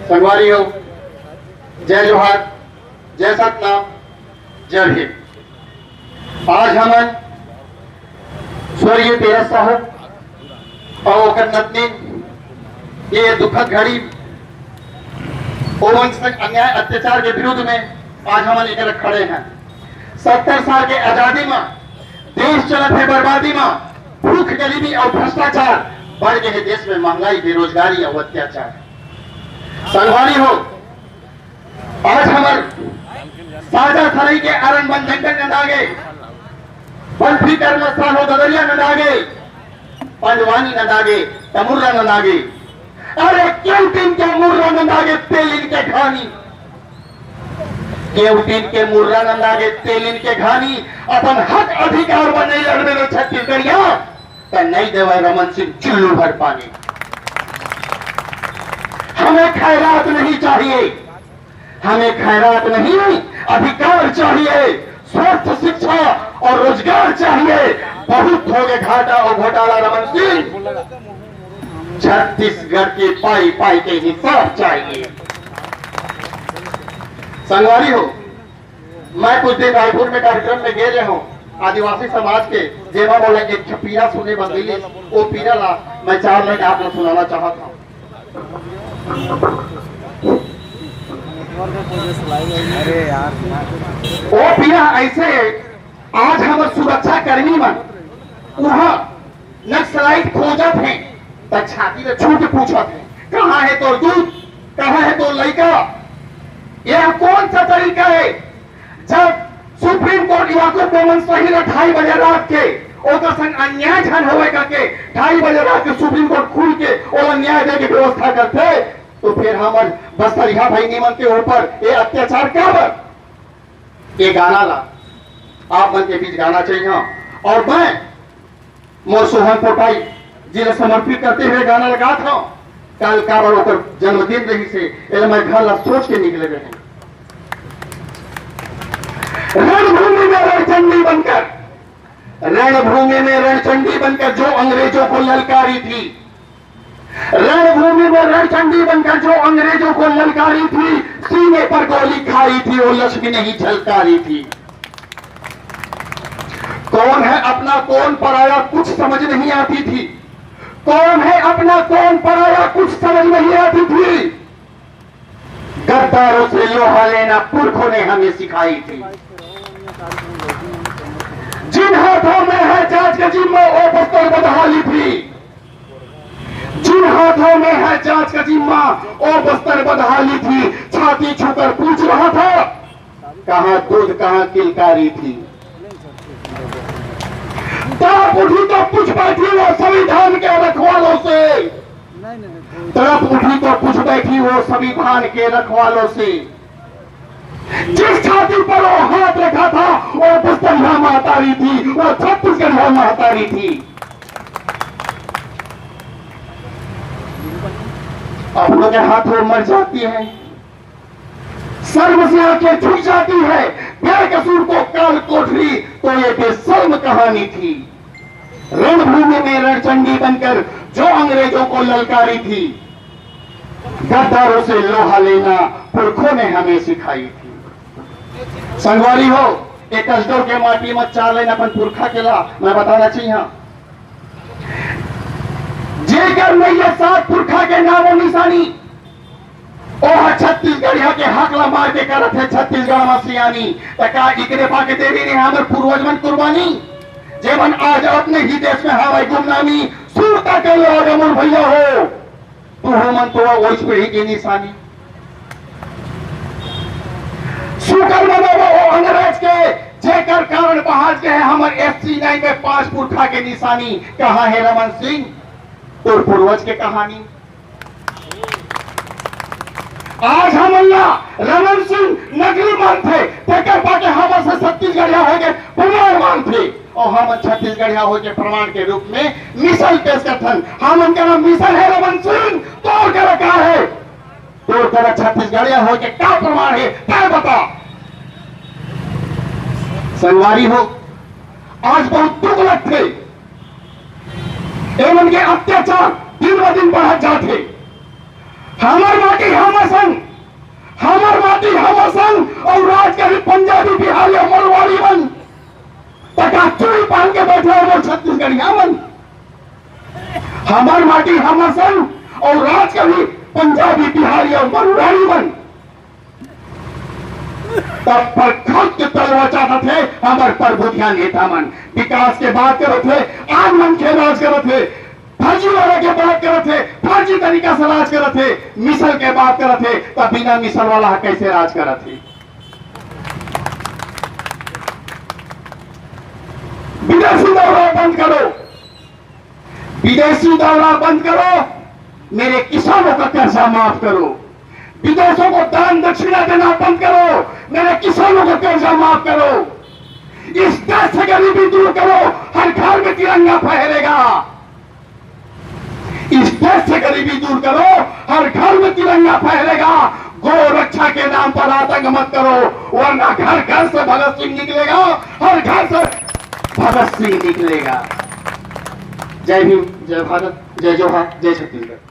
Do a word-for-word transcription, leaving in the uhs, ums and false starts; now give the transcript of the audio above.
संगवारी हो, जय जोहार, जय सतनाम, जय भीम। आज हमन स्वर्गीय तीरथ साहू अउ ओकर नतनीन ये दुखद घड़ी, ओमन संग अन्याय अत्याचार के विरुद्ध में आज हमन एकरा खड़े हैं। सत्तर साल के आजादी में देश चलत हे बर्बादी में, भूख गरीबी अउ भ्रष्टाचार बढ़ गए हे देश में, महंगाई, बेरोजगारी अउ अत्याचार। संगवारी हो, आज हमर साजा थरई के अरन बन जंगल नंदागे, बल्फी कर्म सालो ददरिया नंदागे, पंजवानी नंदागे, तमुर्रा नंदागे। अरे क्यों दिन के मुर्रा नंदागे, तेल इनके खानी। क्यों दिन के मुर्रा नंदागे, तेल इनके खानी। अपन हक अधिकार बर नहीं लड़बे रे छत्तीसगढ़िया, त नहीं देवे रमन सिंह चुल्लू भर पानी। हमें खैरात नहीं चाहिए, हमें खैरात नहीं, अधिकार चाहिए, स्वस्थ शिक्षा और रोजगार चाहिए। बहुत हो गए घाटा और घोटाला रमन सिंह, छत्तीसगढ़ के पाई पाई के हिसाब चाहिए। संगवारी हो, मैं कुछ दिन रायपुर में कार्यक्रम में गए रहे हूँ आदिवासी समाज के, जेमा मोला एक ठो पीरा सुने बर मिलिस, वो पीरा ला मैं चार लाइन आप लोग सुनाना चाहत हूँ। अरे यार, वो पीरा ऐसे, आज हमर सुरक्षा कर्मी मन वहाँ नक्सलाइट खोजत हे, त छाती ले छू के पूछत हे, "कहाँ हे तोर दूध? कहाँ हे तोर लइका?" यह कौन सा तरीका है? जब सुप्रीम कोर्ट याकूब मेमन सही ल ढाई बजे रात के ओकर संग अन्याय झन होवे करके ढाई बजे रात के सुप्रीम कोर्ट खुल के ओला न्याय दे के व्यवस्था करथे, तो फिर हमर बस्तरिया भईनी मन के ऊपर ये अत्याचार काबर? ये गाना ला आप मन के बीच गाना चाहिए। और मैं मोर सोहन पोटाई जी ला समर्पित करते हुए गाना ला गात हूँ। काल काबर ओकर जन्मदिन रहिस हे, एला मैं घर ला सोच के निकले रहे। रणभूमि में रणचंडी बनकर, रणभूमि में रणचंडी बनकर जो अंग्रेजों को ललकारी थी, रणभूमि में रणचंडी बनकर जो अंग्रेजों को ललकारी थी, सीने पर गोली खाई थी, वो लक्ष्मी नहीं झलकारी थी। कौन है अपना कौन पराया कुछ समझ नहीं आती थी, कौन है अपना कौन पराया कुछ समझ नहीं आती थी। गद्दारों से लोहा लेना पुरखों ने हमें सिखाई थी। जिन हाथों में है जांच का जिम्मा, वो बस्तर बदहाली थी। जिन हाथों में है जांच का जिम्मा, वो बस्तर बदहाली थी। छाती छूकर पूछ रहा था, कहाँ दूध, कहाँ किलकारी थी। तड़प उठी तो पूछ बैठी वो संविधान के रखवालों से। तड़प उठी तो पूछ बैठी वो संविधान के रखवालों से। जिस छाती पर वो हाथ रखा था, वो बस्तरिया महतारी थी, वो छत्तीसगढ़िया महतारी थी। अपनों के हाथों मर जाती है, शर्म से आंखें झुक जाती है। बेकसूर को काल कोठरी, तो ये बेशर्म कहानी थी। रणभूमि में रणचंडी बनकर जो अंग्रेजों को ललकारी थी, गद्दारों से लोहा लेना पुरखों ने हमें सिखाई थी। संगवारी हो, एक असडोर के माटी में चार लाइन अपन पुरखा के ला मैं बताना चाहिए। जेकर नइये सात पुरखा के नामो निशानी, ओह छत्तीसगढ़िया के हक ला मार के करत हे छत्तीसगढ़ में सियानी। त का इकरे पाके देवी ने हमर पूर्वज मन कुर्बानी, जेमन आज अपने ही देश में हवय गुमनामी। सुरता के लोग मोर भैया हो, तुहू मन तो ओइच पीढ़ी के निशानी। सुकर मनावा वो अंग्रेज के, जेकर कारण बहाज गए हमर एससी नाइन में पांच पुरखा के निशानी। कहाँ है रमन सिंह, तोर पूर्वज के कहानी? आज हमन ला रमन सिंह नकली मानथे, तेकर पाके हमर से छत्तीसगढ़िया होय के प्रमाण मानथे, और हमन छत्तीसगढ़िया होय के प्रमाण के रूप में मिसाल पेश करथन। हमन करा मिसाल है रमन सिंह, तोर करा का है? तोर करा छत्तीसगढ़िया होय के का प्रमाण है, का बता? संगवारी हो, आज बहुत दुख लगथे, एमन के अत्याचार दिन ब दिन बढ़त जात हे। हमर माटी हमर संग, हमर माटी हमर संग, अउ राज करही पंजाबी, बिहारी अउ मारवाड़ी मन। त का चूड़ी पहन के बैठे हो वो छत्तीसगढ़िया मन? हमर माटी हमर संग, अउ राज करही पंजाबी, बिहारी अउ मारवाड़ी मन। तब पर खुद के तलवा चाहत हे हमर प्रबुद्धिया नेता मन। विकास के बात करत हे, आज मनखे राज करत हे, फर्जीवाड़ा के बात करत हे, फर्जी तरीका से राज करत हे, मिसल के बात करत हे, तब बिना मिसल वाला ह कैसे राज करत हे? विदेशी दौरा बंद करो, विदेशी दौरा बंद करो, मेरे किसानों का कर्जा माफ करो। विदेशों को दान दक्षिणा देना बंद करो, मेरे किसानों का कर्जा माफ करो। इस देश से गरीबी दूर करो, हर घर में तिरंगा फहरेगा। इस देश से गरीबी दूर करो, हर घर में तिरंगा फहरेगा। गौ रक्षा के नाम पर आतंक मत करो, वरना घर घर से भगत सिंह निकलेगा, हर घर से भगत सिंह निकलेगा। जय भीम, जय भारत, जय जोहार, जय छत्तीसगढ़।